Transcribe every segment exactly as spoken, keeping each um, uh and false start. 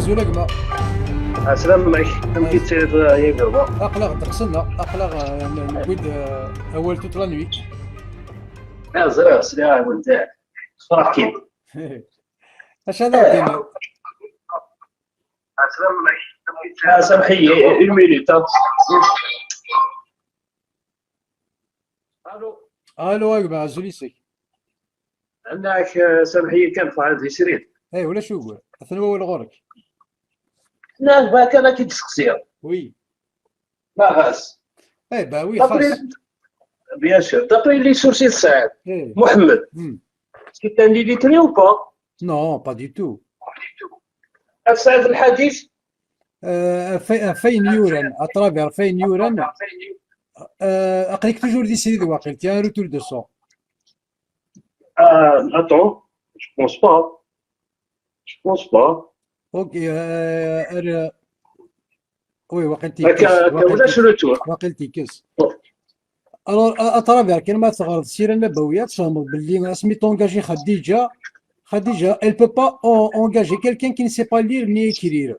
Azul a gma. Ɛeslama-k, amek i tettiliḍ, a gma? Aql-aɣ ddeqs-nneɣ, aql-aɣ, eh, n-, newwi-d, eh, awal toute la nuit. Ah, ẓriɣ, sliɣ-awen-d. Ffreɣ-k-id. Acu ara d-tiniḍ? Azul a gma. Ah, samḥ-iyi, une minute, ah. Allô? Allô, a gma, azul yes-k. Nniɣ-ak, eh, samḥ-iyi kan, ffɣeɣ di srid. Eh, ulac ugur. Atan wawal ɣur-k. Nniɣ-ak bɣiɣ kan ad k-id-sseqsiɣ. Oui. Ma ɣas. Eh, bah oui, d'après, xas. Bien sûr. D'après les sources i tesɛiḍ, eh. Mohamed, hmm, c'est un illettré ou pas? Non, pas du tout. Ad tesɛiḍ lḥadit? Euh, ɣef, ɣef wayen yuran, à travers ɣef wayen yuran, euh, aql-ik toujours di srid waqil, tiens, retour de son. Euh, attends, je pense pas. Je pense pas. Ok, euh, euh, oui, waqil tikkes, akka, akka waqil ulac tikkes, retour. Waqil tikkes. Bon. Alors, à, à travers, kan ma teɣreḍ ssira nabawiyya, tfehmeḍ belli asmi t'engager Khadija, Khadija, elle peut pas en-, engager quelqu'un qui ne sait pas lire ni écrire.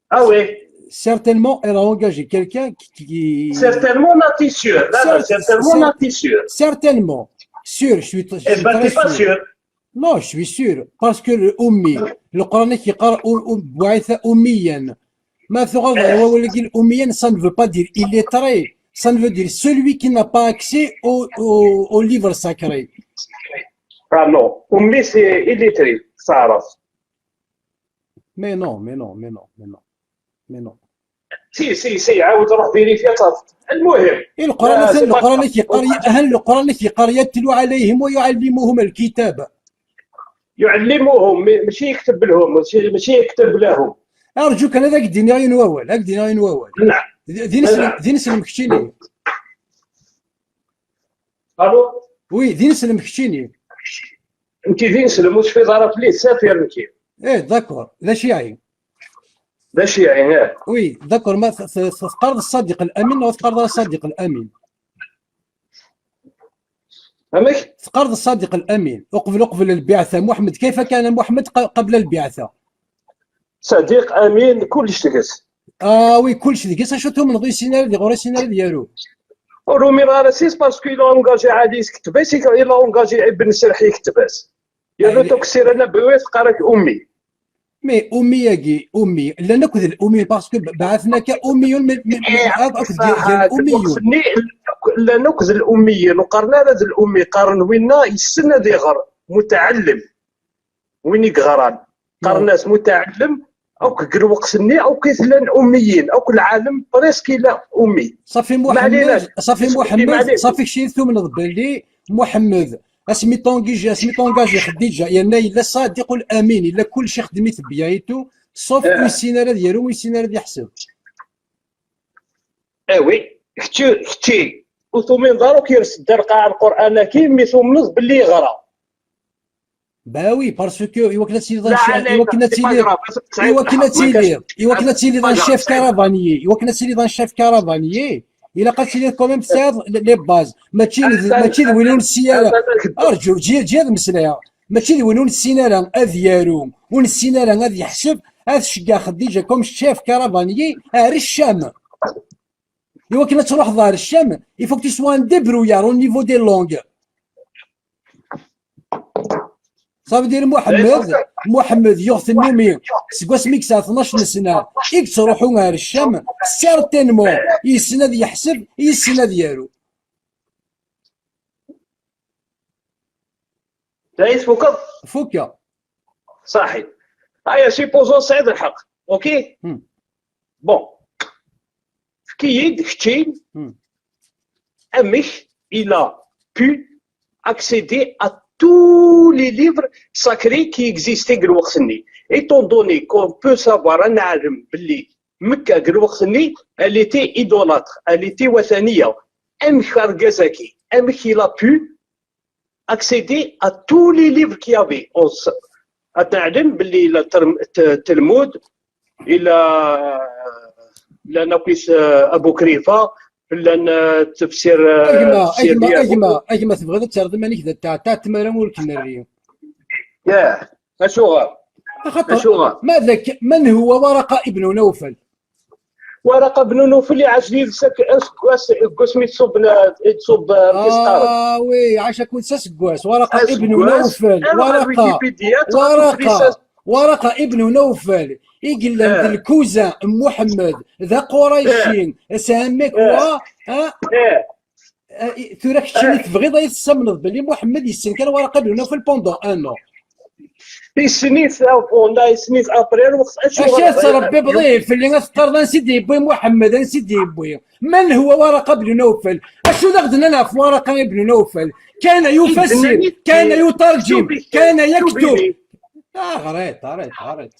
Ah oui. Certainement, elle a engagé quelqu'un qui, qui... Certainement, là, t'es sûr. Là, là, certainement, là, t'es sûr. Certainement. Sûr, je suis, je suis très sûr. Eh ben, t'es pas sûr. Non, je suis sûr. Parce que le ummi, le Coran qui parle au, au, بعث أميا. Ma tuɣaleḍ ɣer wawal-agi, l'ummiyan, ça ne veut pas dire illettré. Ça ne veut dire celui qui n'a pas accès au, au, au livre sacré. Ah non, ummi, c'est illettré, ça, alors. Mais non, mais non, mais non, mais non, mais non. Si, si, si, عاود روح vérifier صافي. المهم. إيه، القرآن، آه، أهل c'est pas القرآن grave. كيقرا، أهل القرآن كيقرا يتلو عليهم ويعلمهم الكتاب. يعلمهم، م-، ماشي يكتب لهم، ماشي، ماشي يكتب لهم. أرجوك، أنا ذاك ديني غير نواول، ذاك ديني غير نواول. نعم. دي، دي نسلم، نعم. دي نسلم كشتيني. ألو؟ Oui, دي نسلم كشتيني. أنت دي نسلم، واش في ظهر بليس، سافر أنت. إيه، d'accord، ذا شيعي. ذا شيعي، إيه. Oui، d'accord، ما ث-، ث-، ث-، تقرض الصديق الأمين وتقرض الصديق الأمين. فهمت؟ تقرض الصديق الأمين. أقبل، أقبل البعثة. محمد، كيف كان محمد ق-، قبل البعثة؟ صديق أمين، كلش تقص. آه oui، كلش تقص. أشو تؤمن غير سيناريو دي غوري سيناريو ديالو؟ رومي راه راسيس parce qu'il a engagé علي يكتبس، il a engagé ابن سرح يكتبس. يا يعني لو توك سير أنا بويس قالك أمي. Mais أمي ياكي، أمي. لأن ناخذ الأمي parce que بعثناك أمي من، من، من إيه، أب-، أكو ديال، ديال صح، أمي. الوقت ني-، لا ناخذ الأمي، نقارن هذا الأمي، قارن وينا يسنى دي غر، متعلم. وين يقران؟ قرناس متعلم، أو كقلوقسني، أو كيثلان أميين، أو كل عالم بريسك إلى أمي. صافي ما محمد، عليناش. صافي محمد، معليش. صافي شي ثمن باللي محمد، اسمي طونجيجي، اسمي طونجاجي خديجة، يعني إلا صادق الأمين، إلا كل شيء خدمت بيايتو، صوف إيه. ويسينا راه ديالو، ويسينا راه يحسب. إيه oui، كتشي، كتشي. وثومين ضرك يرس الدرقة على القرآن كي مي ثومنز باللي يغرى. Bah oui, parce que إوا كنا تسيلي لا، ضان شا-، لا، إوا كنا c'est pas تسيلي، grave، c'est إوا كنا pas grave. تسيلي، إوا كنا تسيلي ضان شيف كارافانيي، إوا كنا تسيلي ضان شيف كارافانيي، إلا قد تسيلي quand même تسير les bases، ماشي، ماشي ذوينون السيارة. أرجو، جي، جي هذا المسألة. ماشي ذوينون السينارة أذ يارو، ونسينارة أذ يحسب، أذ شقا خديجة comme chef cavalier، أر الشام. إوا كنا تروح ظهر الشام، il faut que tu sois un débrouillard au niveau des langues. Ça veut dire محمد، محمد يغ تنومي، سكوا سميك ساعة اثناش نسنا، إيك تروحوا غير الشام، certainement، يسنا ذي يحسب، يسنا ذي يارو. تعيس فوكا؟ فوكا. صحيح. هيا سيبوزون سعيد الحق. أوكي؟ مم. Bon. فكيد كتشين. مم. أمك إلا pu accéder à tous les livres sacrés qui existaient ديك الوقت ني. Étant donné qu'on peut savoir، أنا عالم باللي مكة ديك الوقت ني، elle était idolâtre، elle était وثنية. أمك أرقازاكي، أمك إلا pu accéder à tous les livres qu'il y avait. أتعلم باللي إلا ترم-، ت-، تلمود، إلا، إلا نقيس، آه، أبو كريفة، إلا ن-، تفسير، آه، أجمع، تفسير أجمع، ديالو. أجمع، أجمع، تبغى تسرد مانيك ذا تاع، تاع تمارا ولكن الريم. ياه، أشو غا؟ Axaṭer, ma ذاك، من هو ورقة ابن نوفل؟ ورقة بن نوفل يعاش لي لسك-، اسكواس، اسكواس مي تصوب ن-، تصوب، آه، تسقارب. آه، وي، عاش كون ساسكواس. ورقة ابن نوفل. ورقة، ورقة، ورقة ابن نوفل. يقول لك الكوزا محمد ذا قريشي، سامك وا، ها؟ آه، tura keččini tebɣiḍ ad yi-tessamneḍ belli Muḥemmed yessen kan Waraqa Ibn Nawfal pendant un an. Yessen-it, bon, la, yessen-it après, lweqt acu ara tettrebbiḍ ihi fell-i, ad teqqareḍ ansi d-yewwi Muḥemmed, ansi d-yewwi. من هو ورقة بن نوفل؟ Acu d aɣ-d-nnan ɣef Waraqa Ibn Nawfal? كان يفسر، كان يترجم، كان يكتب. Ah, arrête, arrête, arrête.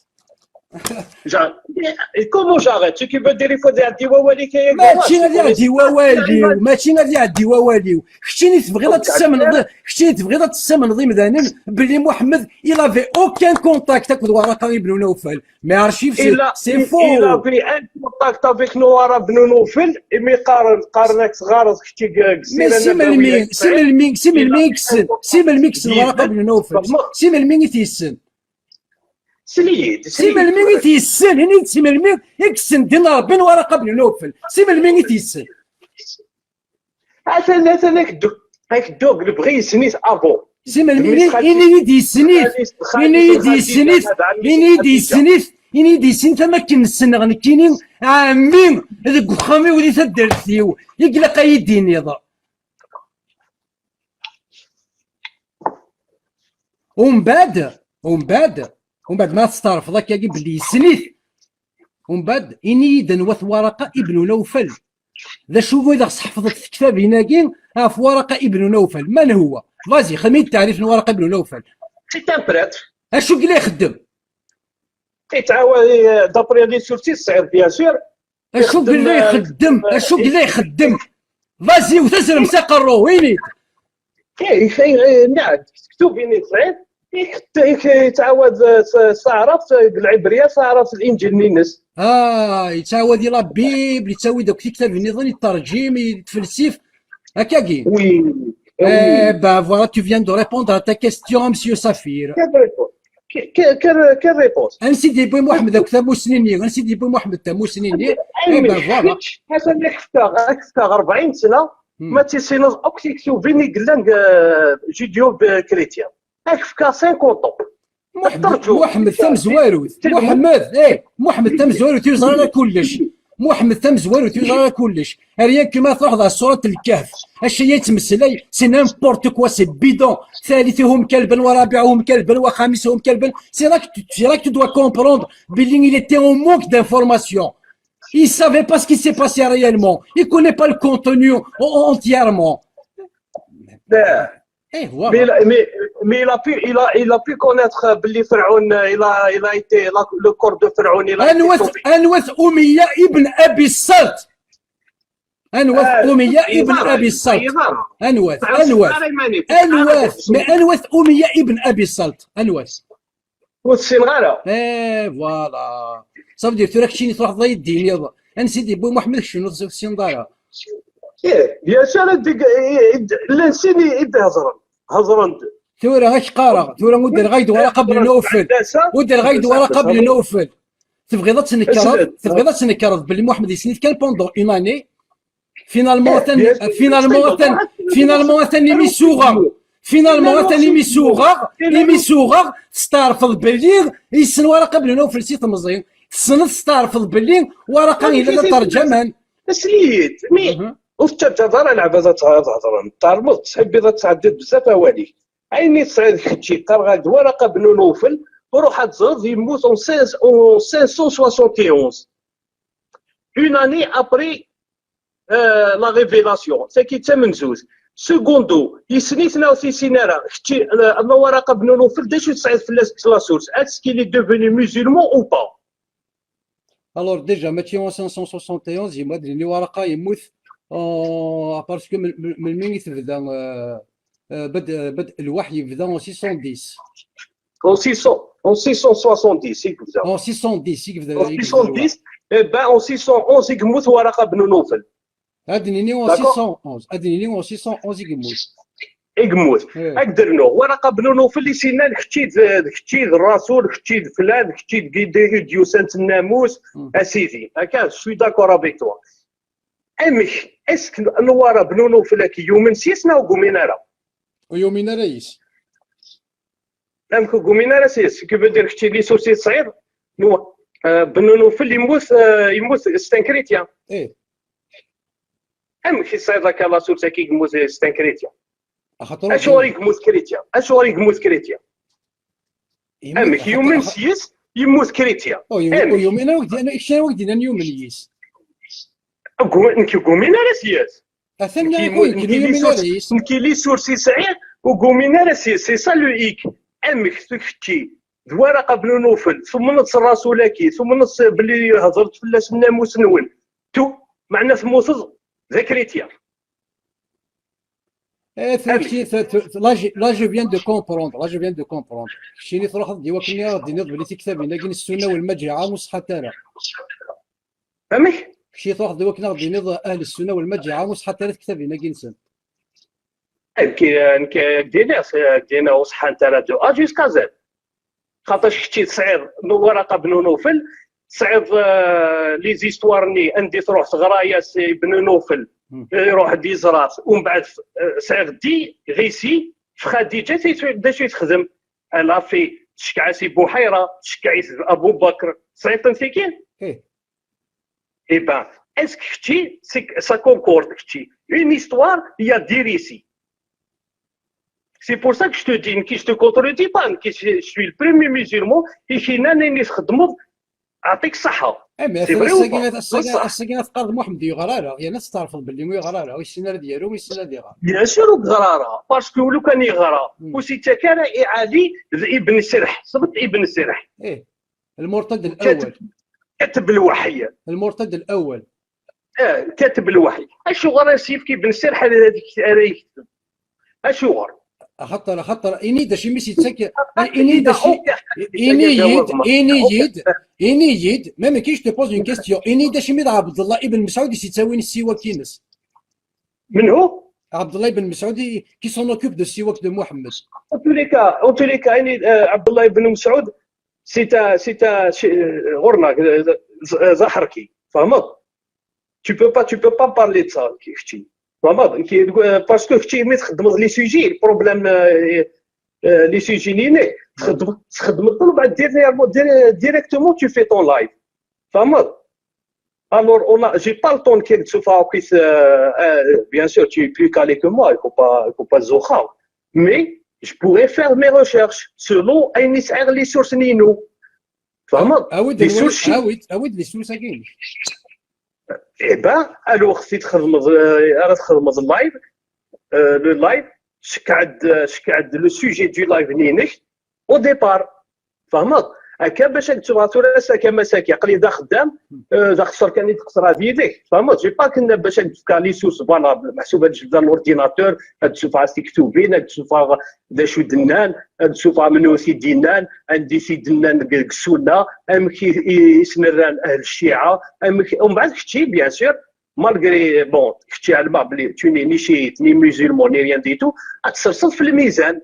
Comment j'arrête? Ce qui veut dire, il faut dire, di wawal-ik, ay agama. Mačči ad iɛeddi wawal-iw, mačči ad iɛeddi wawal-iw. Keččini tebɣiḍ ad tessamneḍ, keččini tebɣiḍ ad tessamneḍ imdanen belli Muḥemmed, il avait aucun contact akked Waraqa ibn Nawfal. Mais archive, c'est, c'est faux. Il avait un contact avec Waraqa ibn Nawfal, imi qqaren, qqaren-ak tɣareḍ kečči deg, deg ssira nabawiyya. Mais si melmi, si melmi, si melmi i yessen, si melmi i yessen Waraqa ibn Nawfal? Si melmi i t-yessen? Sel-iyi-d, si melmi i t-yessen? Ini-d si melmi i yessen din Rebbi n Waraqa ibn Nawfal? Si melmi i t-yessen? Atan, atan ak-ddu-, ak-dduɣ lebɣi yessen-it avant. Si melmi? Ini-yi-d yessen-it. Ini-yi-d yessen-it. Ini-yi-d yessen-it. Ini-yi-d yessen-it am akken ssneɣ nekkini ɛemmi deg uxxam-iw di taddart-iw. I ilaq ad yi-d-tiniḍ. Umbeɛd, umbeɛd, umbeɛd ma testeɛrfeḍ akkagi belli yessen-it, umbeɛd ini-yi-d anwa-t Waraqa ibn Nawfal. D acu i d aɣ-sḥefḍet tektabin-agi ɣef Waraqa ibn Nawfal? من هو؟ Vas-y, xdem-iyi-d taɛrif n Waraqa ibn Nawfal. C'est un prêtre. Acu i la ixeddem? Yettɛawad, eh, d'après les sources i tesɛiḍ, bien sûr. Acu i la ixeddem? Acu i la ixeddem? Vas-y, wet azrem s aqerru, ini-d. Eh, eh, eh, nɛed, tektubin i tesɛiḍ, ik-, ik-, yettɛawad, eh, s, s taɛrabt, eh, deg lɛibriya, s taɛrabt, s linǧil-nni-ines. Ah, yettɛawad i la Bible, yettawi-d akk tiktabin nniḍen, yetterǧim, yettfelsif. Akkagi. Oui. Eh ben voilà, tu viens de répondre à ta question, monsieur Safir. Quelle réponse? Que-, que-, quelle, quelle réponse? Ansi d-yewwi Muḥemmed akk tamusni-nni? Ansi d-yewwi Muḥemmed tamusni-nni? Eh ben voilà. Kečč, atan ak-fkeɣ, ak-fkeɣ rebɛin sna, ma tissineḍ akk tiktubin i yellan deg, euh, judéo-chrétien. Ak-fkeɣ cinquante ans. Muḥemmed, Muḥemmed tamezwarut. Muḥemmed, eh, Muḥemmed tamezwarut, ur yeẓri ara kullec. Muḥemmed tamezwarut, ur yeẓri ara kullec. Rien que ma truḥeḍ ɣer surat Lkehf, acu yettmeslay, c'est n'importe quoi, c'est bidon. ثالثهم كلبا ورابعهم كلبا وخامسهم كلبا. C'est là que tu, c'est là que tu dois comprendre, belli il était en manque d'information. Il savait pas ce qui s'est passé réellement. Il connaît pas le contenu en-, entièrement. Eh, voilà. Mais, il a- mais, mais il a pu, il a, il a pu connaître, euh, belli Pharaon, euh, il a, il a été, la- le corps de Pharaon, il a été Anwet, sauvé. Anwet Umiya ibn Abi Salt. Anwet Umiya ibn Abi Salt. Anwet, anwet. Anwet, mais anwet Umiya ibn Abi Salt. Anwet. Ur tessineḍ ara. Eh, voilà. Ça veut dire, tura keččini truḥeḍ ad yi-d-tiniḍ ansi d-yewwi Muḥemmed, keččini ur tessineḍ ara. Eh, bien sûr, ad d-, eh, eh, llan sin i, i d-hedren. Hedren-d. Tura ad k-qqareɣ, tura ur ddreɣ-ak-d Waraqa ibn Nawfal. Ur ddreɣ-ak-d Waraqa ibn Nawfal. Tebɣiḍ ad tnekreḍ, tebɣiḍ ad tnekreḍ belli Muḥemmed yessen-it kan pendant une année. Finalement, atan, finalement, atan, finalement, atan imi suɣeɣ. Finalement, atan imi suɣeɣ, imi suɣeɣ, testeɛrfeḍ belli yessen Waraqa ibn Nawfal si temẓi. Tessneḍ, testeɛrfeḍ belli Waraqa yella d aṭerǧaman. Asli-yi-d, mi ur tettaǧǧaḍ ara lɛebad ad tt-, ad hedren. Tɛelmeḍ, tḥibbiḍ ad tesɛeddiḍ bezzaf awal-ik. Ayen i tesɛiḍ kečči, qqareɣ-ak-d Waraqa ibn Nawfal, ruḥ ad teẓreḍ, yemmut en cinq, en cinq cent soixante et onze. Une année après, euh, la révélation. Tagi d tamenzut. Secondo, yessen-iten neɣ ur t-yessin ara? Kečči, euh, ama Waraqa ibn Nawfal, d acu tesɛiḍ fell-as deg la source? Est-ce qu'il est devenu musulman ou pas? Alors, déjà, mačči en cinq cent soixante et onze, yemmut, ad d-nini Waraqa yemmut, euh, parce que mel-, mel-, melmi i tebda, euh, euh, bad-, euh, bad-, lwaḥy yebda en six cent dix. En six cents, en six cent soixante-dix, i yebda. En six cent dix, i yebda, en i yebda six cent dix, eh ben, en six cent onze, i yemmut Waraqa ibn Nawfal. Ad d-nini en six cent onze, ad d-nini en six cent onze i yemmut. i yemmut. Ad k-d-rnuɣ Waraqa ben Nufel i s-yennan kečči d, d kečči d Rasul, kečči d flan, kečči d guide d-yusan d nnamut, a sidi. Akka, je suis d'accord avec toi. Amek, est-ce que Nwara ben Nufel ad k-yumen s yes neɣ ur yumin ara? Ur yumin ara yes. Amek ur yumin ara s yes? Ce qui veut dire kečči les sources i tesɛiḍ, ben Nufel yemmut, euh, yemmut c'est un chrétien. Amek i tesɛiḍ akka la source-agi yemmut c'est un chrétien? Acuɣer i yemmut chrétien? Acuɣer i yemmut chrétien? Amek yumen s yes, yemmut chrétien? Ur yumin ara wak d-yennan yumen yes. Nekk ur yumin ara s yes. Atan nekk les sources i sɛiɣ, ur yumin ara s yes. C'est ça le hic. Amek kečči d Waraqa ben Nufel, tumneḍ s Rasul-agi, tumneḍ s belli hedret fell-as nnamut-nwen, tu, meɛna temmuteḍ d akrityan. Eh, là, je, là, je viens de comprendre, là, je viens de comprendre. Keččini truḥeḍ-d i wakken ad d-tiniḍ belli tiktabin-agi n ssuna u lmaǧiɛa ur ṣeḥḥant ara. Amek? Keččini truḥeḍ-d i wakken ad d-tiniḍ ahel ssuna u lmaǧiɛa ur ṣeḥḥant ara tektabin-agi-nsen. Nekk, nekk, dina, dina ur ṣeḥḥant ara de A jusqu'à Z. Xaṭac kečči tesɛiḍ Waraqa ben Nufel, tesɛiḍ, euh, les histoires-nni anda i truḥ teɣra-yas i ben Nufel, iruḥ-d yeẓra-t, umbeɛd, euh, tesɛiḍ di récit f Xadiǧa, d acu i texdem? Elle a fait, tcekkeɛ-as i Buḥayra, tcekkeɛ-it d Abu Bakr, tesɛiḍ-ten tigi? Eh ben, est-ce que kečči, ça concorde kečči? Une histoire, il y a des récits. C'est pour ça que je te dis, nekki, je te contredis pas, nekki, je suis le premier musulman i k-yennan ayen i txeddmeḍ, aɛṭik ṣṣeḥḥa. Eh, mais c'est vrai ou pas? Ass-agi ad teqqareḍ Muḥemmed ur yeɣri ara, yerna testeɛrfeḍ belli ur yeɣri ara, ur yessin ara ad yaru, ur yessin ad iɣer. Bien sûr ur yeɣri ara, parce que lukan yeɣra, ur s-yettak ara i Ɛli d Ibn Sirḥ, sbeṭ Ibn Sirḥ. Eh. المرتد الأول. كاتب، كاتب الوحي. المرتد الأول. آه، كاتب الوحي. Acuɣer ara s-yefk Ibn Sirḥ ara, ara yekteb? Acuɣer? Axaṭer, axaṭer, ini-d acimi s-yettak, ini-yi-d, ini-yi-d, ini-yi-d, même que je te pose une question, ini-yi-d acimi d Ɛebdellah ibn Mesɛud i s-yettawin ssiwak-ines. Menhu? Ɛebdellah ibn Mesɛud qui s'en occupe de ssiwak de Mohammed. En tous les cas, en tous les cas, ini, euh, Ɛebdellah ibn Mesɛud, c'est un, c'est un, c'est, euh, ɣur-neɣ, euh, z-, z-, aḥerki, tfehmeḍ? Tu peux pas, tu peux pas parler de ça, kečči. Tfehmeḍ? Ki-, euh, parce que kečči, mi txeddmeḍ les sujets, le problème, euh, euh, les sujets-nni, txeddmeḍ, txeddmeḍ-ten, وبعد, dir-, directement, tu fais ton live. Tfehmeḍ? Alors, on a, j'ai pas le temps de, euh, euh, bien sûr, tu es plus calé que moi, il faut pas, il faut pas zoxer. Mais je pourrais faire mes recherches selon ayen i sɛiɣ les sources-nni-inu. Tfehmeḍ? Awi-d, les sources, awi-d, awi-d les sources-agi. Eh ben, alors, si txedmeḍ, euh, ara txedmeḍ live, euh, le live, cekkeɛ-d, cekkeɛ-d le sujet du live-nni-inek au départ. Tfehmeḍ? Akka bac ad ttuɣ tura ass-a, akka ma s-akka, aql-i d axeddam, euh, d axeṣṣar kan i d-qeṣṣreɣ yid-k. Tfehmeḍ? J'ai pas qu'un bac ad d-fkeɣ les sources valables. Meḥsub ad jebdeɣ l'ordinateur, ad d-sufɣeɣ tiktubin, ad d-sufɣeɣ d acu d-nnan, ad d-sufɣeɣ menhu i t-id-yennan, anda i t-id-nnan deg, deg ssunna, amek i, i, i sen-rran ahl cciɛa, amek, umbeɛd kečči, bien sûr, malgré, bon, kečči ɛelmeɣ belli tu n'es ni chiite, ni musulman, ni rien du tout, ad tserseḍ f lmizan.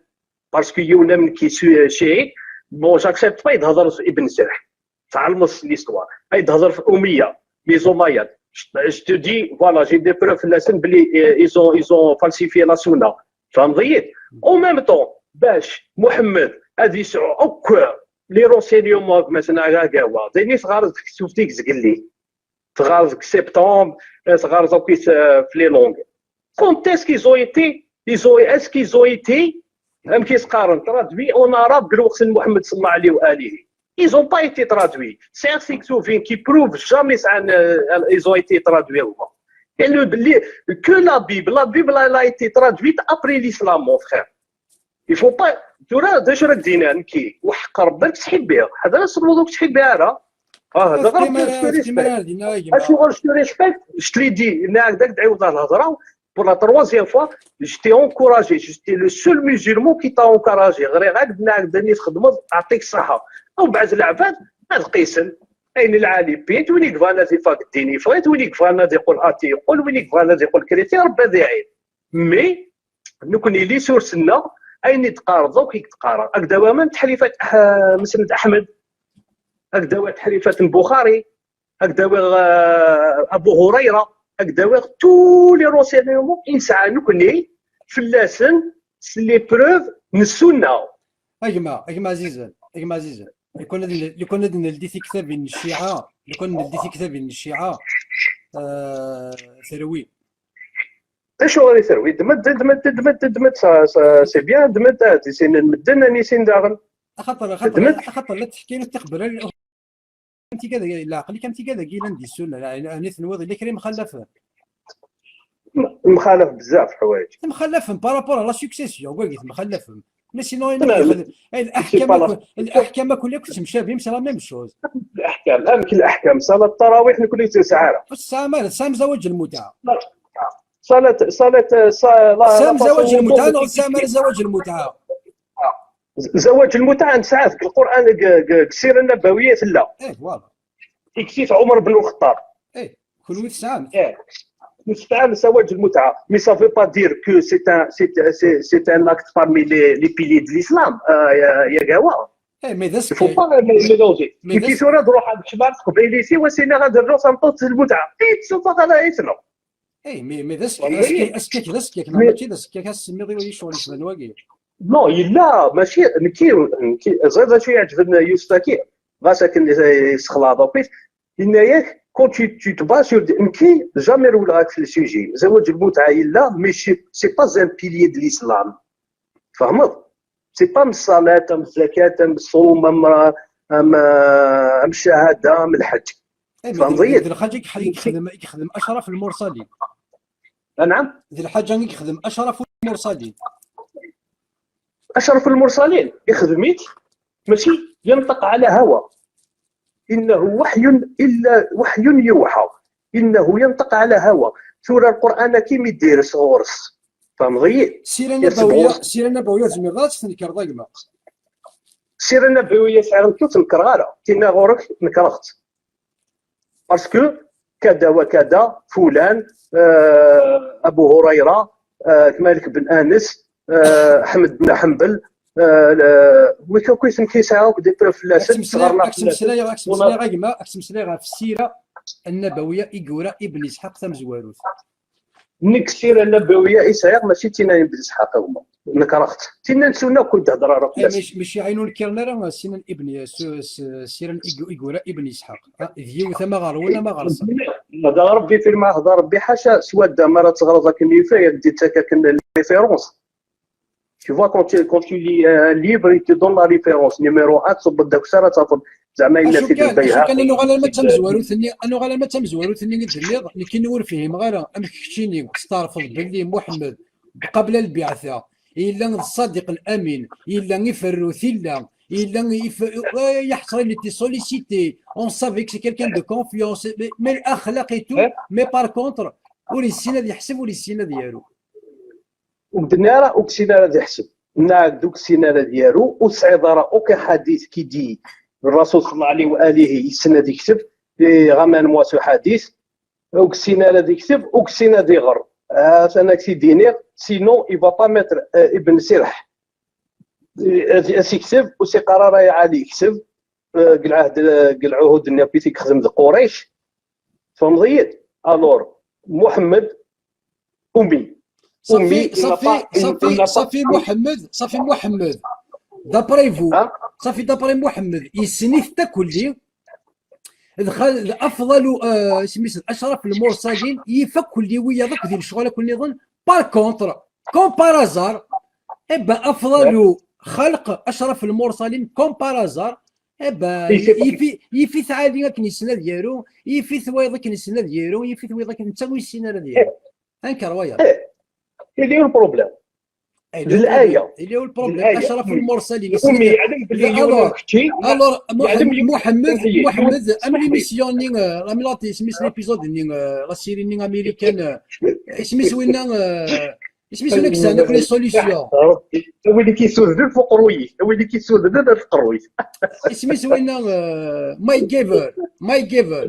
Parce que yiwen am nekk, euh, chiite, bon, j'accepte pas, yehder Ibn Sirh. Tɛelmeḍ l'histoire. Ay yehder f Umayya, les Umayyads. Je, je te dis, voilà, j'ai des preuves fell-asen belli, euh, ils ont, ils ont falsifié la sunna. Tfehmeḍ-iyi? En même temps, bac Muḥemmed ad yesɛu akk les renseignements, مثلا, ara gawa, d ayen i teɣɣareḍ deg tsuft-ik zgelli. Teɣɣareḍ deg septembre, euh, teɣɣareḍ akk, euh, f les langues. Quand est-ce qu'ils ont été, ils ont, est-ce qu'ils ont été, amek i s-qqaren, traduits en arabe deg lweqt n Muḥemmed صلى الله عليه وآله? Ils ont pas été traduits. C'est un siktubin qui prouve jamais ça, euh, ils ont été traduits ou pas. Et le, le, que la Bible, la Bible, elle a été traduite après l'islam, mon frère. Il faut pas, tura, d acu ara k-d-iniɣ nekki, weḥq Rebbi ad k-ttḥibbiɣ. Ḥader ad tselmeḍ ur k-ttḥibbiɣ ara. Ah, d aɣreb, je te respecte. Acuɣer je te respecte? Je te l'ai dit, nniɣ-ak-d, ad k-d-ɛiwdeɣ lhedra, pour la troisième fois, je t'ai encouragé, j'étais le seul musulman qui t'a encouragé. Ɣriɣ-ak-d, nniɣ-ak-d ayen i txedmeḍ, aɛṭik ṣṣeḥḥa. Umbeɛd leɛbad ad qisen. Ayen lɛali ppint, win i yebɣan ad ifak ddin yeffeɣ-it, win i yebɣan ad iqqel athée yeqqel, win i yebɣan ad iqqel chrétien, Rebbi ad iɛin. Mais, Nekkni les sources-nneɣ, ayen i d-teqqareḍ akk i d-qqareɣ. Ad k-d-awiɣ même Ḥlifat, ah, Mesned Aḥmed, ad k-d-awiɣ Ḥlifat n Buxari, ad k-d-awiɣ, ah, Abu Hurayra, ad k-d-awiɣ tous les renseignements i nesɛa nekkni fell-asen s les preuves n ssunna. A gma, a gma ɛzizen, a gma ɛzizen. Lukan ad n-, lukan ad neldi tiktabin n Cciɛa, lukan ad neldi tiktabin n Cciɛa, euh, terwi. Acuɣer i terwi? Ddem-d, ddem-d, ddem-d, ddem-d, ça, ça, c'est bien, ddem-d, ah, ad issinen medden, ad nissin daɣen. Axaṭer, axaṭer, ddem-d. Axaṭer la teḥkiḍ tiqebral, am tigad, leɛqel-ik am tigad-agi yellan di ssunna, ɛni tenwiḍ yella kra yemxalafen? Mxalaf bzaf ḥwayeǧ. Temxalafem par rapport à la succession, wagi temxalafem. Mais sinon, ayen akk yexdem, eh, leḥkam akk, leḥkam akk, akk temcabim, c'est la même chose. Leḥkam, amek leḥkam? Ṣalat ttarawiḥ nekni ur tt-nesɛi ara. Ur tesɛam ara, tesɛam zawaǧ lmutɛa. Ṣalat, ṣalat, ṣa-, la, tesɛam zawaǧ lmutɛa neɣ ur tesɛam ara zawaǧ lmutɛa? Zawaǧ lmutɛa nesɛa deg Lqur'an, deg, deg, deg ssira nnabawiya tella. Eh, voilà. Ikti-t Ɛumer ben Lxeṭṭab. Eh, kunwi tesɛam. Eh, nesɛa zawaǧ lmutɛa. Mais ça veut pas dire que c'est un, c'est, c'est, c'est un acte parmi les, les piliers de l'islam. Euh, ya, ya gawa. Eh, mais d askak. Il faut pas mélanger. Mais d askak. Tura ad ruḥeɣ ad kecmeɣ s teqbaylit-iw, ad s-iniɣ ad rnuɣ tameṭṭut s lmutɛa. Ih, tsuffeɣ ara isnu. Eh, mais, mais d askak, askak, askak d askak, neɣ mačči d askak, ad semmiḍ i ccɣel yecban wagi. Non, yella, mačči, nekki, nekki, ẓriɣ d acu iɛeǧben Yusef-agi, ɣas akken yessexlaḍ akk-it, yenna-yak, quand tu, tu te bases sur des, nekki, jamais rewleɣ akk le sujet. Zawaǧ lmutɛa yella, mais c'est, c'est pas un pilier de l'islam. Tfehmeḍ? C'est pas am ṣṣalat, am zzakat, am ṣṣum, am, am, am ccahada, am lḥeǧ. Eh, mais d, d lḥaǧa i yexdem, i yexdem Acraf Lmursalin. Anɛam? D lḥaǧa i yexdem Acraf Lmursalin. Acraf Lmursalin, ixdem-it, mačči ينطق على هوى. إنه وحي إلا وحي يوحى. إنه ينطق على هوى. Tura Lqur'an-agi mi d-ires ɣur-s. Tfehmeḍ-iyi? Ssira Nabawiya, ɣur-s. Ssira Nabawiya tzemreḍ ad tt-tnekreḍ a gma. Ssira Nabawiya sɛiɣ nekk ur tt-nekreɣ ara. Tinna ɣur-k nekreɣ-tt. Parce que kada wa kada, fulan, euh, Abu Hurayra, euh, Malik ben Anas, euh, Ḥmed ben Ḥenbel, euh, le-, wi akk isem ki sɛiɣ akk des preuves fell-asen, ttmeslayeɣ, ttmeslayeɣ, ttmeslayeɣ a gma, ttmeslayeɣ ɣef ssira annabawiya i yura Ibn Isḥaq tamezwarut. Nekk ssira nabawiya i sɛiɣ, mačči d tinna n Ibn Isḥaq, a gma. Nekreɣ-tt. Tinna n ssunna ur d-heddeṛ ara fell-as. Eh, mačči, mačči ayen ur nekkiren ara, ssira n Ibn, s-, s-, ssira n ig-, i yura Ibn Isḥaq. Ah, d yiwet ama ɣer wul, ama ɣer ṣṣeḥ. Hḍeṛ Ṛebbi, fi lma hḍeṛ Ṛebbi, ḥaca swadda mi ara teɣreḍ akken yufa, ad d-ittak akken les références. Tu vois, quand tu, quand tu lis un livre, il te donne la référence. Numéro un, tṣubbeḍ d akessar, ad tafeḍ zeɛma yenna-t-id Lbayhaqi. Acu kan, ad nuɣal arma d tamezwarut-nni, ad nuɣal arma d tamezwarut-nni i d-tenniḍ, nekkini ur fhimeɣ ara amek keččini testeɛrfeḍ belli Muḥemmed qabla lbiɛta yella d ṣṣadiq l-amin, yella iferru tilla, yella if-, eh, ya ḥesra, il était sollicité, on savait que c'est quelqu'un de confiance, mais, mais l'axlaq et tout, mais par contre, ur yessin ad yeḥseb, ur yessin ad yaru. Ur d-tenni ara ur yessin ara ad yeḥseb. Nna-ak-d ur yessin ara ad yaru, ur tesɛiḍ ara aucun hadith qui dit Rasul sallallahu alayhi wa alihi yessen ad yekteb, et ramène-moi ce hadith, ur yessin ara ad yekteb, ur yessin ad iɣer. Atan ad k-t-id-iniɣ, sinon il va pas mettre, euh, Ibn Sirh. Ad, ad s-yekteb, ur s-iqqar ara ya Ali, yekteb, euh, deg lɛehd, euh, deg lɛuhud-nni akk i t-yexdem d Qurayc. Tfehmeḍ-iyi-d? Alors, Muḥemmed, ummi. Ummi, صافي، il n'a صافي، pas, il, صافي، il n'a pas صافي محمد، صافي محمد. D'après vous، ها؟ صافي d'après محمد، yessen-it akk-nni. D xa-, d afḍal, euh, isem-is d Acraf Lmursalin, yif akk-nni wiyaḍ akk di lecɣal akk nniḍen. Par contre, comme par hasard, eh ben, afḍal xalq Acraf Lmursalin, comme par hasard, eh ben, yif-it, yif-it Ali akken yessen ad yaru, yif-it wayeḍ akken yessen ad yaru, yif-it wayeḍ akken netta ur yessin ara ad yaru. Anker wayeḍ. Eh, il est où le problème? Eh, d l'aya. Il est où le problème? D l'aya. Acraf Lmursalin. Umi yeɛlem belli yiwen ur kečči. Alors, alors, Muḥemmed, Muḥemmed, am l'émission-nni, euh, am la, isem-is l'épisode-nni, euh, la série-nni américaine, euh, isem-is winna, euh, isem-is winna i yesɛan akk les solutions. Wid i k-yessudden f uqerruy-ik, wid i k-yessudden f tqerruyt. Isem-is winna, euh, Mike Giver, Mike Giver.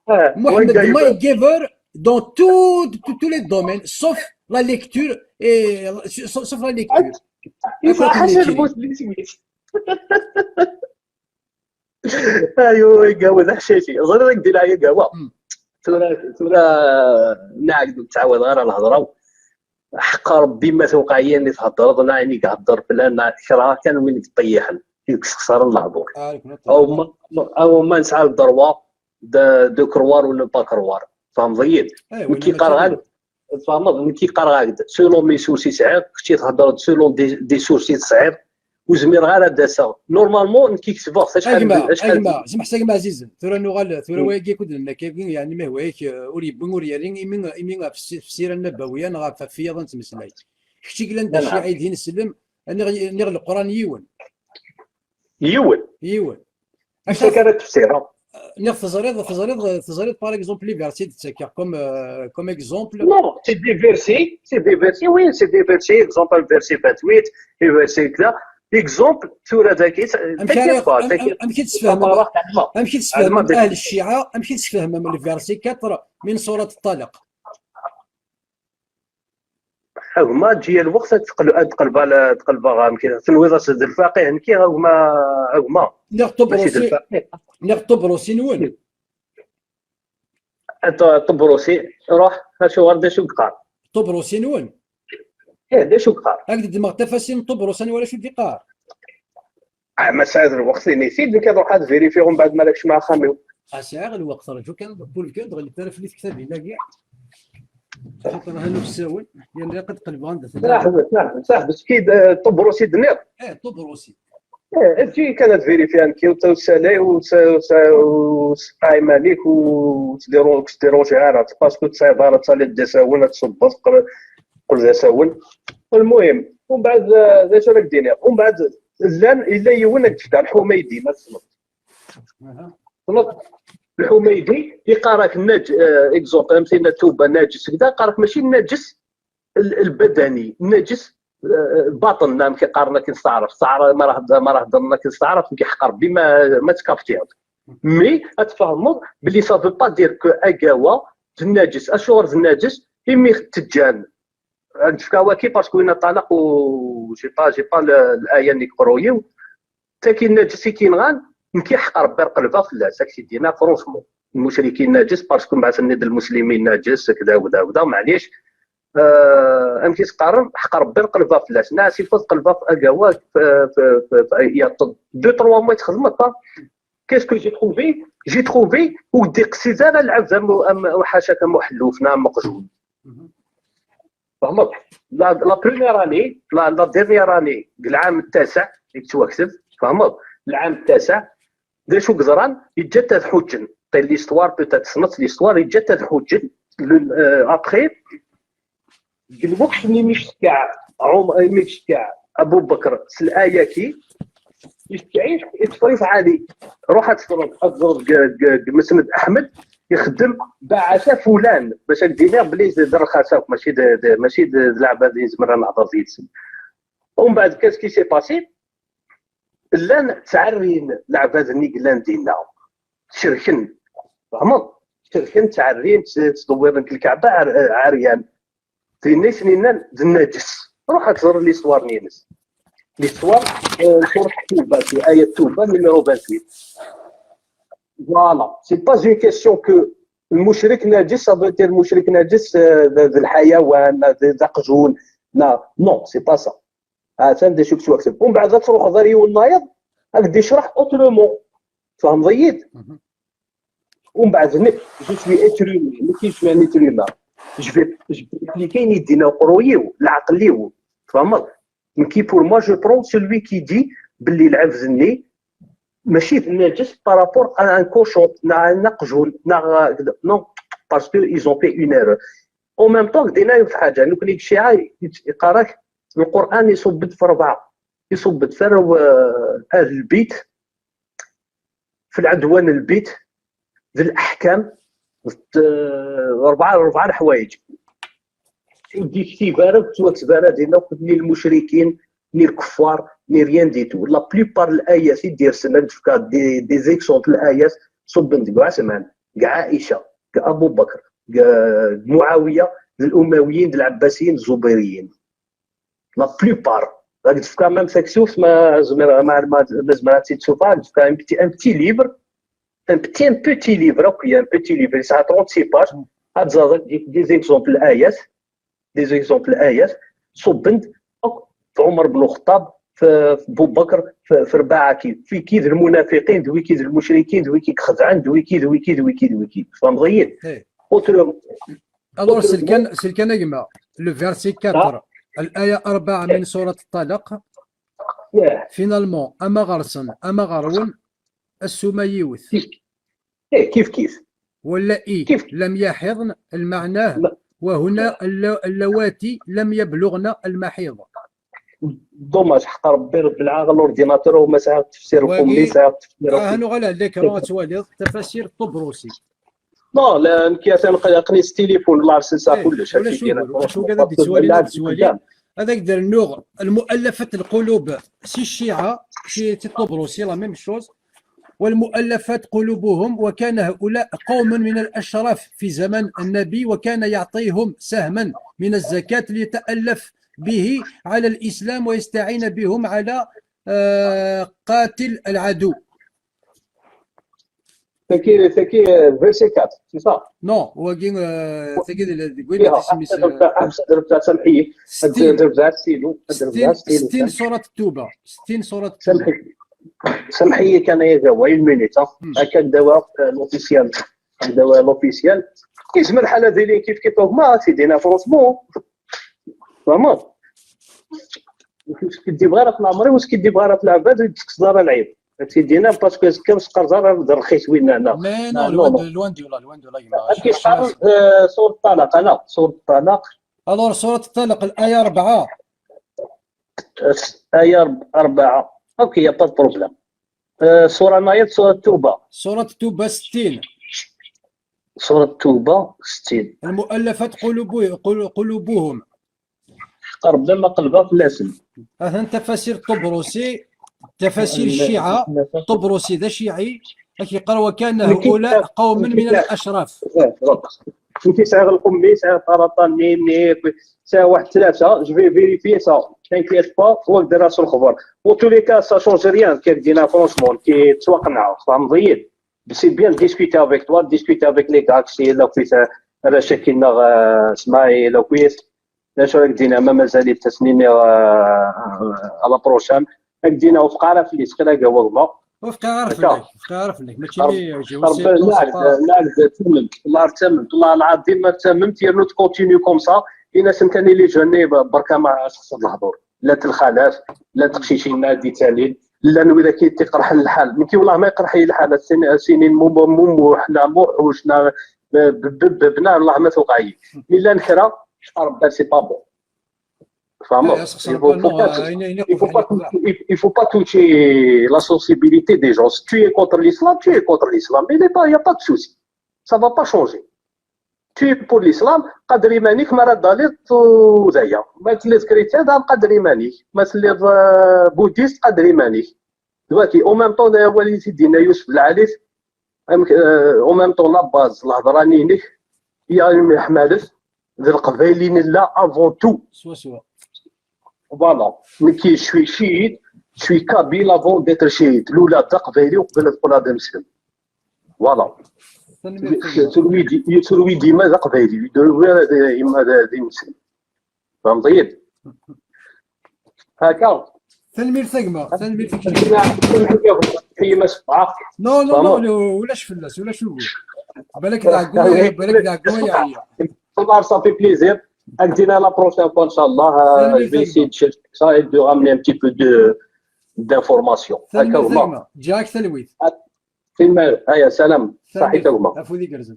Ah, Muḥemmed Mike Giver. Mike Giver, dans tout, tout, tous les domaines, sauf la lecture, et, sauf la lecture. Yesɛa ḥaca lmut li swiet. Ayo, igawa d aḥcaci. Ẓriɣ ad k-d-ilaɛ igawa. Tura, tura, neɛg ur ttɛawadeɣ ara lehḍra. Ḥeqqa Rebbi ma tewqeɛ yan i theddreḍ, neɣ ayen i ihedder flan, neɣ kra kan win i yeṭṭeyyiḥen, i yessexṣaren lehdur. Awma, awma nesɛa le droit de, de croire ou ne pas croire. Tfehmeḍ-iyi-d? Nekk i qqareɣ-ak, tfehmeḍ? Nekk i qqareɣ-ak-d selon mes sources i sɛiɣ, kečč i theddreḍ selon des, des sources i tesɛiḍ. Ur zmireɣ ara ad d-aseɣ. Normalement, nekk i kesbeɣ acḥal. Agma, agma, zemḥet agma ɛzizen. Tura nuɣal, tura wayagi akk d-nenna kagi, yeɛni ma hwa-yak, eh, ur yewwi ur yerri, imi, imi ɣef ssi-, ɣef ssira nnabawiya neɣ ɣef, ɣef wiyaḍ ad nettmeslay. Kečč i yellan d cciɛi d ineslem, niɣ, niɣ Leqran yiwen. Yiwen. Yiwen. Amek ara tefsireḍ? Niɣ teẓriḍ, teẓriḍ, teẓriḍ, par exemple, les versets d-ttakeɣ comme, euh, comme exemple. Non, c'est des versets, c'est des versets, oui, c'est des versets, exemple, verset vingt-huit, et verset كذا. Exemple, tura dagi, amek ara, amek i tesfehmem, amek i tesfehmem ahl cciɛa, amek i tesfehmem le verset quatre min surat Ṭṭalaq? A gma, ǧǧi-ya lweqt ad tqel-, ad tqelbeɣ la-, ad qelbeɣ amek tenwiḍ as d lfaqih nekki a gma, a gma. Neɣ Ṭubrusi, neɣ Ṭubrusi-nwen. Ṭubrusi, ruḥ, acuɣer, d acu yeqqar? Ṭubrusi-nwen? Ih, d acu yeqqar? Ad k-d-ddmeɣ tafasin n Ṭubrusi, ad nwali acu d-yeqqar. Ah, ma sɛiɣ lweqt, ini-t-id, nekk ad ruḥeɣ ad vérifier umbeɛd ma ara kecmeɣ axxam-iw. Ah, sɛiɣ lweqt, rǧu kan, pour kan, ur d-ɣellint ara fell-i tektabin-agi. Xaṭer ha nuksawen, yerna ilaq ad qelbeɣ anda tella. Saḥbes, saḥbes, saḥbes, kid, eh, Ṭubrusi d-tenniḍ? Eh, Ṭubrusi. Eh, eǧǧ-iyi kan ad vérifier nekk, u tawsa-lay, u s-, u s-, u sqeɛ iman-ik, u ur ttdiru-, ur k-ttdiruǧi ara, parce que ur tesɛiḍ ara, ad taliḍ d asawen, ad tṣubbeḍ, qel-, qel d asawen. Lmuhim, umbeɛd, eh, d acu ara k-d-iniɣ? Umbeɛd, llan, yella yiwen ad k-d-fkeɣ, Lḥumaydi, ma tessneḍ. Tessneḍ? Lḥumaydi, yeqqar-ak nnaǧ-, eh, exemple, am tinna tuba, naǧes, kda, yeqqar-ak mačči nnaǧes l-, lbadani, nnaǧes, eh, baṭen, amek i qqaren akken s taɛrabt, taɛra-, ma ara hed-, ma ara heddren akken s taɛrabt, nekk ḥeqq Rebbi ma, ma tkaptiḍ. Mais, ad tfehmeḍ belli ça veut pas dire que agawa d nnaǧes. Acuɣer d nnaǧes? Imi t-ǧǧan. Ad nefk awaki parce que win ṭṭalaq u j'ai pas, j'ai pas le, l'aya-nni deg uqerruy-iw. Tagi n naǧes i k-yenɣan, nekk ḥeqq Rebbi ar qelbeɣ fell-as, ad k-t-id-iniɣ franchement. Lmucrikin naǧes, parce que mbeɛd tenniḍ lmuslimin naǧes, kda, kda, kda, maɛlic. Euh, amek i s-qqaren, ḥeqq Rebbi ar qelbeɣ fell-as. Neɣ asif ad qelbeɣ agawa, f-, f-, f-, f-, il y a deux, trois mois i txedmeḍ, pas. Qu'est-ce que j'ai trouvé? J'ai trouvé ur d-iqsid ara lɛebd am, am, ḥaca-k am uḥelluf, neɣ am uqjun. Tfehmeḍ? La, la première année, la, la dernière année, deg lɛam n taseɛ i yettwakteb, tfehmeḍ? Lɛam n taseɛ, d acu yeḍran? Yeǧǧa-t ad ḥuǧǧen. Ṭil l'histoire, peut-être tessneḍ l'histoire, yeǧǧa-t ad ḥuǧǧen. Le, euh, après, deg lweqt-nni mi yeckeɛ Ɛum-, mi yeckeɛ Abu Bakr s laya-agi, yeckeɛ-it, iṭṭef-it Ɛli. Ruḥ ad teẓreḍ, ad teẓreḍ deg, deg, deg Mesned Aḥmed, ixeddem baɛata fulan, bac ad k-d-iniɣ belli d, d rxas akk, mačči d, d, mačči d, d leɛbad i nezmer ad nehder yid-sen. Umbeɛd, qu'est-ce qui s'est passé? Llan ttɛerrin leɛbad-nni yellan dinna. Cerken. Tfehmeḍ? Cerken, ttɛerrin, tt-, ttdewwiren deg lkaɛba ɛer-, ɛeryan. Dinna i sen-innan d nnaǧes. Ruḥ ad teẓreḍ l'histoire-nni-ines. L'histoire, euh, surat Tuba, c'est ayat Tuba numéro vingt-huit. Voilà. C'est pas une question que lmucrik naǧes, ça veut dire lmucrik naǧes, euh, d, d lḥayawan, d, d aqjun. Non, non, c'est pas ça. Atan d acu yettwakteb. Umbeɛd ad truḥeḍ ar yiwen nnayeḍ, ad k-d-icreḥ autrement. Tfehmeḍ-iyi-d? Umbeɛd nekk, je suis être humain, nekk je suis un être humain. Je vais, je vais appliquer ayen i d-yenna uqerruy-iw, leɛqel-iw. Tfehmeḍ? Nekki, pour moi, je prends celui qui dit belli lɛebd-nni mačči d nnaǧes par rapport à un cochon, neɣ un aqjun, neɣ, euh, non, parce que ils ont fait une erreur. En même temps, dinna yiwet ḥaǧa, nekni deg cciɛa, yeqqar-ak, Lqur'an iṣubb-d f rebɛa. Iṣubb-d f arraw, euh, ahl lbit, f lɛedwan n lbit, d leḥkam, d, euh, rebɛa, rebɛa leḥwayeǧ. Ur d-yektib ara, ur yettwakteb ara dinna akk ni lmucrikin, ni lkuffar, ni rien du tout. La plupart n layat i d-yersen, ad d-fkeɣ des, des exemples n layat, ṣubben deg Ɛusman, deg Ɛaica, deg Abu Bakr, deg, deg Muɛawiya, d Lumawiyin, d Lɛebbasiyin, d Ẓubiriyin. La plupart. Ad k-d-fkeɣ même taksuft, ma zemreɣ, ma, ma, ma zemreɣ ad tt-id-sufeɣ, ad k-d-fkeɣ un petit, un petit livre, un petit, un petit livre, ok, un petit livre, yesɛa trente-six pages, ad tẓreḍ des, des exemples ayat, des exemples ayat, ṣubben-d akk f Ɛumar ben Lxeṭṭab, f, f Bubakr, f, f rebɛa-agi, f wigi d lmunafiqin, d wigi d lmucrikin, d wigi i ixedɛen, d wigi, d wigi, d wigi, d wigi. Tfehmeḍ-iyi? Eh. Autrement, Alors, c'est le cas, c'est le cas, a gma. Le verset quatre, الآية أربعة من سورة الطلاق. yeah. Finalement, ama ɣer-sen, ama ɣer-wen, ssuma yiwet. Eh, kif kif. واللائي كيف؟ لم يحضن، المعنى لا. وهنا الل-، اللواتي لم يبلغن المحيض. Dommage, حق ربي، رب العالمين، l'ordinateur وما ساعة التفسير القمي، واقي- ساعة التفسير اه، هانو غالا عندك راه توالي تفاسير الطبروسي. Non, لا، نكي انا قنيص تليفون، الله يرسل ساعة كلش. ولا شو يقول؟ شو قاعد تسوالي؟ لا تسوالي. هذاك دار النوغ المؤلفة القلوب، سي الشيعة، سي سي الطبروسي، la même chose. والمؤلفة قلوبهم، وكان هؤلاء قوم من الأشراف في زمن النبي، وكان يعطيهم سهما من الزكاة ليتألف به على الإسلام ويستعين بهم على، آه، قاتل العدو. C'est qui, c'est qui, euh, verset quatre, c'est ça? Non, واقي، آه، تاكي ديال هذيك، وين فيها هذا سميتها؟ أحسن درب تاع سمحية، ستين، درب تاع ستيلو، درب تاع ستين، ستيلو. ستين سورة التوبة، ستين سورة التوبة. سمحية، سمحية، كان يا جوا une minute، ها. مم. هكا دواء l'officiel، دواء l'officiel. كيسمى الحالة ديالي كيف كيف هما، سيدينا، franchement. فهمت؟ واش كدي بغا راه في العمري، واش كدي بغا راه في العباد، ويتسقط دار العيب. سيدينا، parce que كان سقر زار راه رخيص وين هنا. Mais لا، non، non، loin non. de، loin de là، loin de là، يا جماعة. هاد كيسقر، آه، سورة الطلاق، أنا، سورة الطلاق. Alors، سورة الطلاق، الآية أربعة. آية أربعة. Ok, y a pas de problème. آه، سورة نايض، سورة التوبة. سورة التوبة ستين. سورة التوبة ستين. المؤلفة قلوب-، قل-، قلوبهم. قرب لما قلبها في لازم. هذا تفاسير الطبروسي، تفاسير الشيعة. الطبروسي ذا شيعي، كيقرا: وكان هؤلاء قوم من الأشراف. انت سعيغ القمي، سعيغ طرطا، ميمي، سعيغ واحد ثلاثة، je vais vérifier ça. T'inquiète pas، هو دار راسو الخبر. En tous les cas, ça change rien، كي دينا، franchement، كي تسوقنا، فهمتي؟ C'est bien de discuter avec toi, de discuter avec les gars, c'est là, puis ça, راه شاكينا، آه، اسماعيل، وكويس. لا شو راك دينا، ما مازال تسنيني، آه، على بروشان. راك دينا وفق عرف لي سكرا قهوة. وفق عرف هكا. لك، وفق عرف لك، ماشي لي جي ربي، لا، لا، لا، تممت. والله تممت، والله العظيم ما تممت، يا نوت كونتينيو كوم سا. الناس نتاني لي جوني بركا ما خص الحضور. لا تلخلاف، لا تقشيشين، لا دي تالين، لا نوي ذاك تيقرح الحال. مكي والله ما يقرح لي الحال، السن-، السنين مو، مو، مو، حنا موحوش، نا، ب-، ب-، ب-، بنا، والله ما توقع لي. مي لا نكرا، ربي سي با بون. فهمت؟ إيه، سي سامبلمون، Il faut pas آه، هنا، هنا il faut pas يقول لك il, il faut pas toucher la sensibilité des gens. Si tu es contre l'islam, tu es contre l'islam. Il n'est pas, il n'y a pas de souci. Ça va pas changer. Tu es pour l'islam, قدر إيمانك، ما راه داليط وزايا. ما تلي كريتيان، دام قدر إيمانك. ما تلي، آه، بوديست، قدر إيمانك. دلوقتي، au même temps، يا وليدي سيدنا يوسف العليس، أم-، آه، au même temps، la base، الهضرة نينك، يا أمي حمالت، ذي القبايلي نلا avant tout. سوا سوا. Voilà. نكي، je suis chiite, je suis kabyle avant d'être chiite. الأولى دا قبايلي وقبل تقول هذا مسلم. Voilà. ثاني Celui دي-، celui ديما دا قبايلي. ديما دا، دا مسلم. فهمتي؟ هكا. ثاني ميل ثقمة، ثاني ميل ثقمة. هي ما سبعة. نو، نو، نو، نو، ولاش فلاس، ولاش نقول. بالك داكو، بالك داكو يا عيا. والله ça fait plaisir. عندنا la prochaine fois إن شاء الله. ثاني Je vais essayer ثقمة. de chercher ça et de ramener un petit peu de, d'informations. ثاني هكا ميل هما. ثقمة. جاك ثلويث. في المال. هيا، سلام. ثاني صحيت هما. عفو ذيك رزق.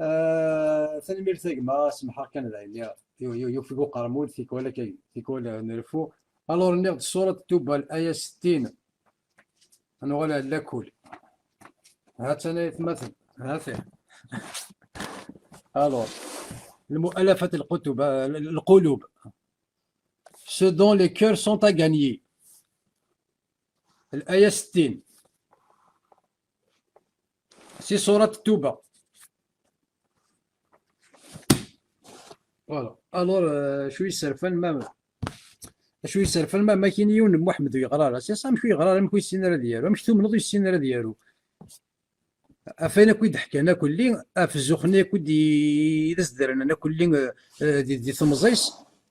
آه، ثاني ميل ثقمة، سمحة كان العين. يو، يو، يو، في قرمود، في كولا كاين، في كولا نرفو. الور نيغ سورة التوبة، الآية ستين. أنا ولا لا كول. هات أنا يتمثل. هات. الور. المؤلفة القتب، القلوب. Ce dont les cœurs sont à gagner. الآية ستين. سي سورة التوبة. Voilà. Alors, euh, acu yesserfan ma, acu yesserfan ma, ma kini yiwen n Muḥemmed ur yeɣra ara. C'est ça, amek ur yeɣra ara, amek ur yessin ara ad yaru, amek tumneḍ ur yessin ara ad yaru? Ɣef ayen akk i d-ḥkan akk lli, ɣef zzux-nni akk i d-, i d as-d-rnan akk lli, euh, euh, di, di temẓi-s,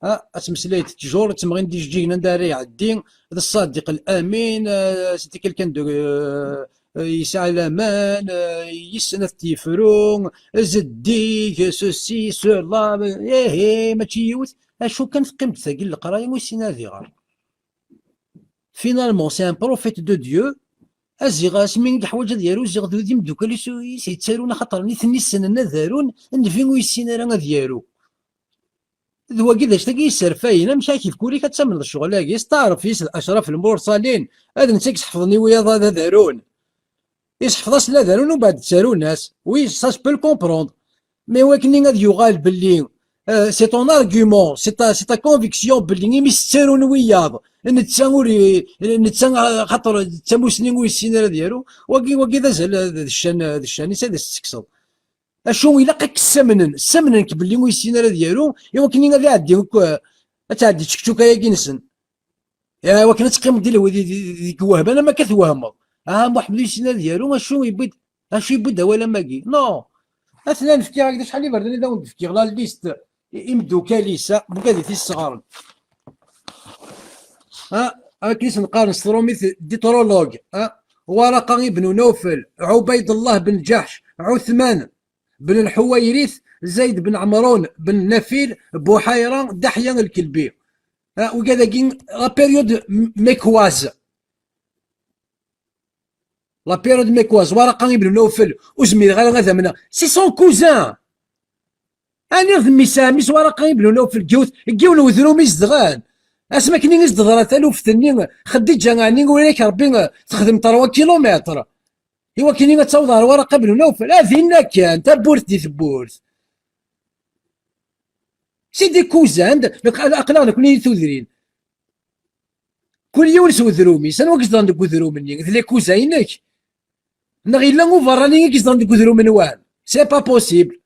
ah, ad tmeslay d ttjur, d temɣin d ijeǧǧigen anda ara iɛeddi, d ṣṣadiq l'amin, euh, c'était quelqu'un de, euh, euh, yesɛa laman, euh, yessen ad t-yefru, zeddig, ceci, cela, eh, eh, mačči yiwet, acu kan teqqim-d tagi n leqraya ur yessin ara ad iɣer. Finalement, c'est un prophète de Dieu. Aziɣ asmi i yeḥwaǧ ad yaru, ziɣ d wid imeddukal-is i s-yettarun, axaṭer nitni ssnen ad arun, nnbi ur yessin ara ad yaru. D wagi d acu-agi yesserfayen, amek ara k-ifk ul-ik ad tamneḍ ccɣel-agi, steɛref-is d Acraf Lmursalin, ad netta i iseḥfḍen i wiyaḍ ad, ad arun. Iseḥfeḍ-asen ad arun, umbeɛd ttarun-as. Oui, ça, je peux le comprendre. Mais wakken ad yuɣal belli, euh, c'est ton argument, c'est ta, c'est ta conviction belli imi s-ttarun wiyaḍ, netta ur i-, netta, xaṭer d tamusni ur yessin ara ad yaru, wagi, wagi d azal, d ccan, d ccan-is ad as-tettekkseḍ. Acu ilaq ad k-ssamnen, ssamnen-k belli ur yessin ara ad yaru, i wakken ad iɛeddi akk, ad tɛeddi tcekčuka-agi-nsen. Ya, wakken ad teqqimeḍ di lewdi, di, di, deg wehman, am akka twehmeḍ. Ah, Muḥemmed ur yessin ad yaru, acu yewwi-d, acu yewwi-d awal am wagi? Non. Atnan fkiɣ-ak-d acḥal iberdan i d awen-d-fkiɣ, la liste, i-, imeddukal-is, ah, bugad i t-isseɣren. Ah, akken i sen-qqaren s trumit, détrologue, ah, Waraqa ibn Nawfel, Ubaydullah ben Ǧaḥc, Uthman ben Lḥuwayrit, Zayd ben Ɛemrun ben Nafil, Buḥayra, Daḥya Lkelbi. Ah, wigad-agi, la période m-, mecquoise. La période mecquoise, Waraqa ibn Nawfel, ur zmireɣ ara ad amneɣ. C'est son cousin. Aniɣ d mmi-s, ɛemmi-s Waraqa ibn Nawfel, deg yiwet, deg yiwen wedrum i zedɣen. Asmi akken i s-d-teḍra taluft-nni, Xeddiǧa, ɛni ur ak Rebbi texdem trois kilomètres? I wakken ad taweḍ ɣer Waraqa ibn Nawfel, a dinna kan, tawwurt di tewwurt. C'est des cousins, aql-aɣ nekkni di tudrin. Kul yiwen s wedrum-is, anwa i yezedɣen deg wedrum-nni? D les cousins-inek? Neɣ yella uberrani i yezedɣen deg wedrum-nwen? C'est pas possible.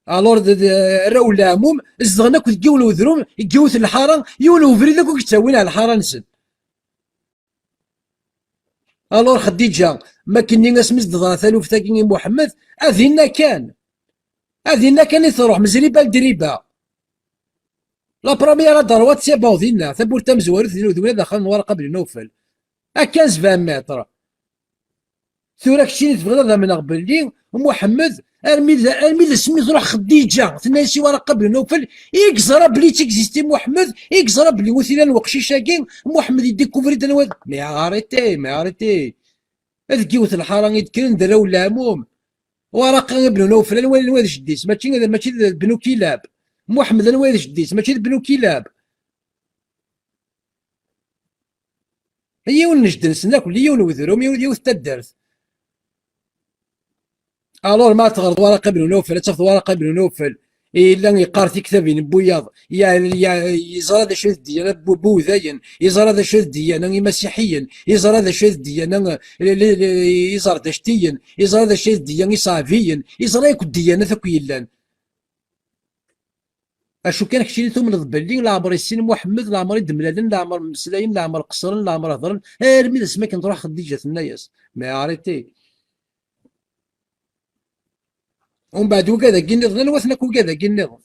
Alors, d, d, arraw n leɛmum zedɣen akk deg yiwen wedrum, deg yiwet n lḥara, yiwen ubrid akk i yettawin ar lḥara-nsen. Alors, Xeddiǧa, ma kenni asmi s-d-teḍra taluft-agi i Muḥemmed, a dinna kan. A dinna kan i truḥ, mezriba l driba. La première droite, c'est bon, dinna, tawwurt tamezwarut, din udwin ad axxam n Waraqa ben Nawfel. À quinze vingt mètres. Tura keččini tebɣiḍ ad amneɣ belli Muḥemmed, armi d, armi d asmi truḥ Xeddiǧa, tenna-yas i Waraqa ben Nawfel, i yeẓra belli yettexziste Muḥemmed, i yeẓra belli ur t-ilan weqcic-agi, Muḥemmed yedikuvri-d anwa d-, mais arrêtez, mais arrêtez. Ad deg yiwet n lḥara i d-kkren d arraw n leɛmum. Waraqa ibn Nawfel, anwa, anwa d jeddi-s? Mačči, mačči d Bnu Kilab. Muḥemmed, anwa d jeddi-s? Mačči d Bnu Kilab. Yiwen n jeddi-nsen akk, yiwen n wedrum, yiwet, yiwet n taddart. Alors, ma teɣreḍ Waraqa ibn Nawfel, ad tafeḍ Waraqa ibn Nawfel yella yeqqar tiktabin n wiyaḍ, ya-, ya-, yeẓra d acu i d ddiyana n bu-, n wudayen, yeẓra d acu i d ddiyana n imasiḥiyen, yeẓra d acu i d ddiyana n, li-, li-, li-, iẓerdactiyen, yeẓra d acu i d ddiyana n iṣeɛbiyen, yeẓra akk ddiyana akk yellan. Acu kan, keččini tumneḍ belli leɛmer issin Muḥemmed, leɛmer i d-mlalen, leɛmer mmeslayen, leɛmer qeṣṣren, leɛmer hedren, armi d asmi akken truḥ Xeddiǧa tenna-yas, mais arrêtez. Umbeɛd ugad-agi nniḍen, anwa-ten akk ugad-agi nniḍen?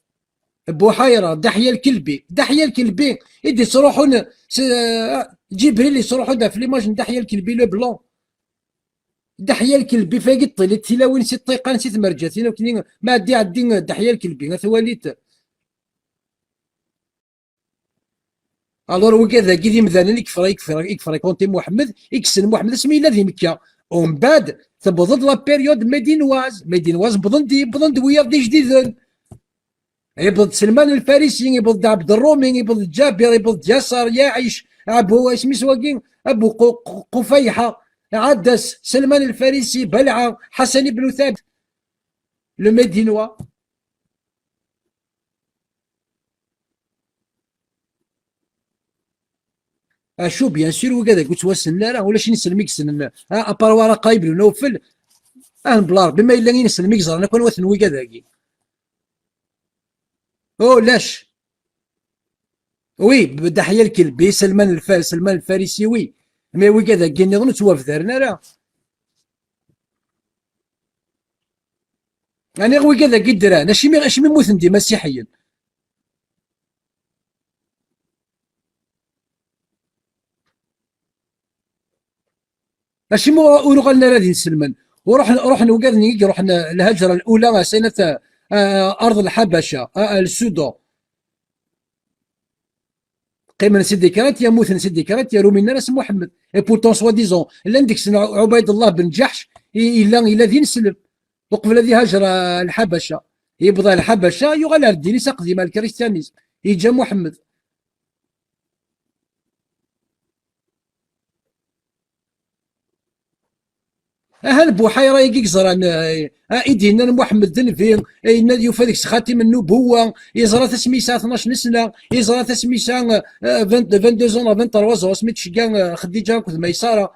Buḥayra, Daḥya Lkelbi. Daḥya Lkelbi i d-ittruḥun s, Ǧibril ittruḥu-d ɣef l'image n Daḥya Lkelbi, le blanc. Daḥya Lkelbi, fagi ṭṭilit tilawin si ṭṭiqan, si tmerǧatin, akken ma ɛeddi, ɛeddi Daḥya Lkelbi, a twaliḍ. Alors, wigad-agi d imdanen i yefra-, i yefra-, i yefrikunti Muḥemmed, i yessen Muḥemmed asmi yella di Mekka. Umbeɛd, tewweḍ-d la période médinoise. Médinoise, wwḍen-d, wwḍen-d wiyaḍ d ijdiden. Yewweḍ-d Selman Lfarisi, yewweḍ-d Ɛebd Ṛṛumi, yewweḍ-d Ǧabir, yewweḍ-d Yaṣar, Yaɛic, Abu, isem-is wagi? Abu Qu-, Qu-, Qufayḥa, Ɛadas, Selman Lfarisi, Balɛa, Ḥasan ibn Thabit, le Médinois. Acu, bien sûr, wigad-agi ur ttwassnen ara, ulac ineslem i yessnen, ah, à part Waraqa ibn Nawfel, ah, bla Rebbi, ma yella ineslem i yeẓran akk anwa-ten wigad-agi. Oh, lac. Oui, Ddeḥya Lkelbi, Salman Lfa-, Salman Lfarisi, oui. Mais wigad-agi nniḍen ur ttwabdaren ara. Aniɣ wigad-agi ddren, acimi, acimi mmuten d imasiḥiyen? Acimi ur, ur uɣalen ara d inselmen? Ruḥen, ruḥen wigad-nni i iruḥen lhajra lula, a Saynet, a, a, arḍ lḥabaca, a, a, le Soudan. Qqimen si Dikrat, ya mmuten si Dikrat, ya ur uminen ara s Muḥemmed. Et pourtant, soi-disant, llan deg-sen Ubaydullah ben Ǧaḥc, i, yella, yella d ineslem. Uqbel ad ihajer, a, lḥabaca. Yebḍa lḥabaca, yuɣal ar ddin-is aqdim, ar lkristiyanism. Yeǧǧa Muḥemmed. Aha, lbuḥayra-agi i yeẓran, eh, eh, i d-yennan Muḥemmed d Nnbi, eh, yenna yufa deg-s xatim n nubuwa, yeẓra-t asmi yesɛa tnac n sna, yeẓra-t asmi yesɛa, eh, eh, vingt, vingt-deux ans, vingt-trois ans, asmi d-tcegga, eh, Xdiǧa akked Maysara.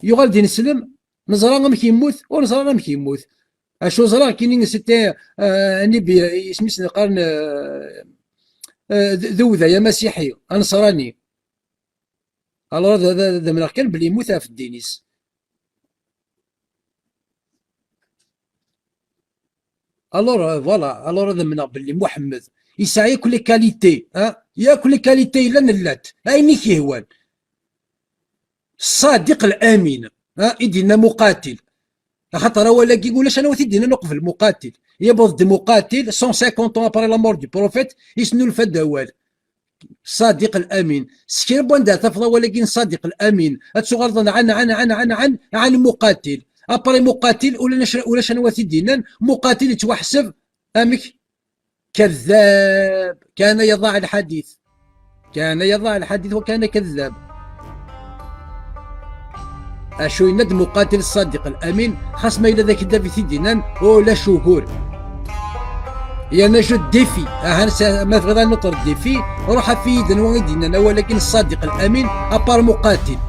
Yuɣal d ineslem, neẓra amek yemmut, ur neẓra ara amek yemmut. Acu ẓriɣ kini, c'était, eh, Nnbi, isem-is qqaren, eh, eh, d, d uwday amasiḥi, aneṣrani. Alors, ad, ad, ad amneɣ kan belli yemmut ɣef ddin-is. Alors, euh, voilà, alors ad amneɣ belli Muḥemmed yesɛa yakk les qualités, hein? Yakk les qualités yellan llant, ayen i k-yehwan. Ṣṣadiq Lamin, hein, i d-yenna Muqatil. Axaṭer awal-agi ulac anwa t-id-yennan uqbel Muqatil. Yewweḍ-d Muqatil, cent cinquante ans après la mort du prophète, yesnulfa-d awal. Ṣadiq Lamin. S kra n wanda ara tafeḍ awal-agi n Ṣadiq Lamin? Ad tuɣaleḍ ɛan, ɛan, ɛan, ɛan, ɛan, ɛan Muqatil. Après Muqatil, ulac, ulac anwa t-id-yennan, Muqatil yettwaḥseb amek? كذاب. كان يضع الحديث. كان يضع الحديث وكان كذاب. Acu yenna-d Muqatil Ṣadiq Lamin, xas ma yella d akeddab i t-id-yennan, ulac ugur. Yerna je défie, aha, nsa-, ma tebɣiḍ ad nuṭer défi, ruḥ af-iyi-d anwa i d-yennan awal-agi n Ṣadiq Lamin, à part Muqatil.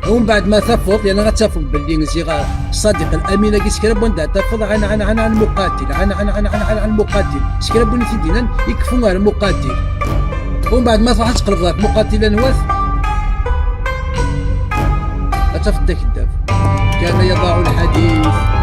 Umbeɛd ma tafeḍ, yerna ad tafeḍ belli ziɣ Ṣadiq Lamin-agi s kra n wanda ad tafeḍ, ɛan, ɛan, ɛan, ɛan Muqatil, ɛan, ɛan, ɛan, ɛan, ɛan, ɛan Muqatil. S kra n win i t-id-yennan, ikfu ar Muqatil. Umbeɛd ma truḥ ad tqelbeḍ ɣef Muqatil anwa-t, ad tafeḍ d akeddab. كان يضع الحديث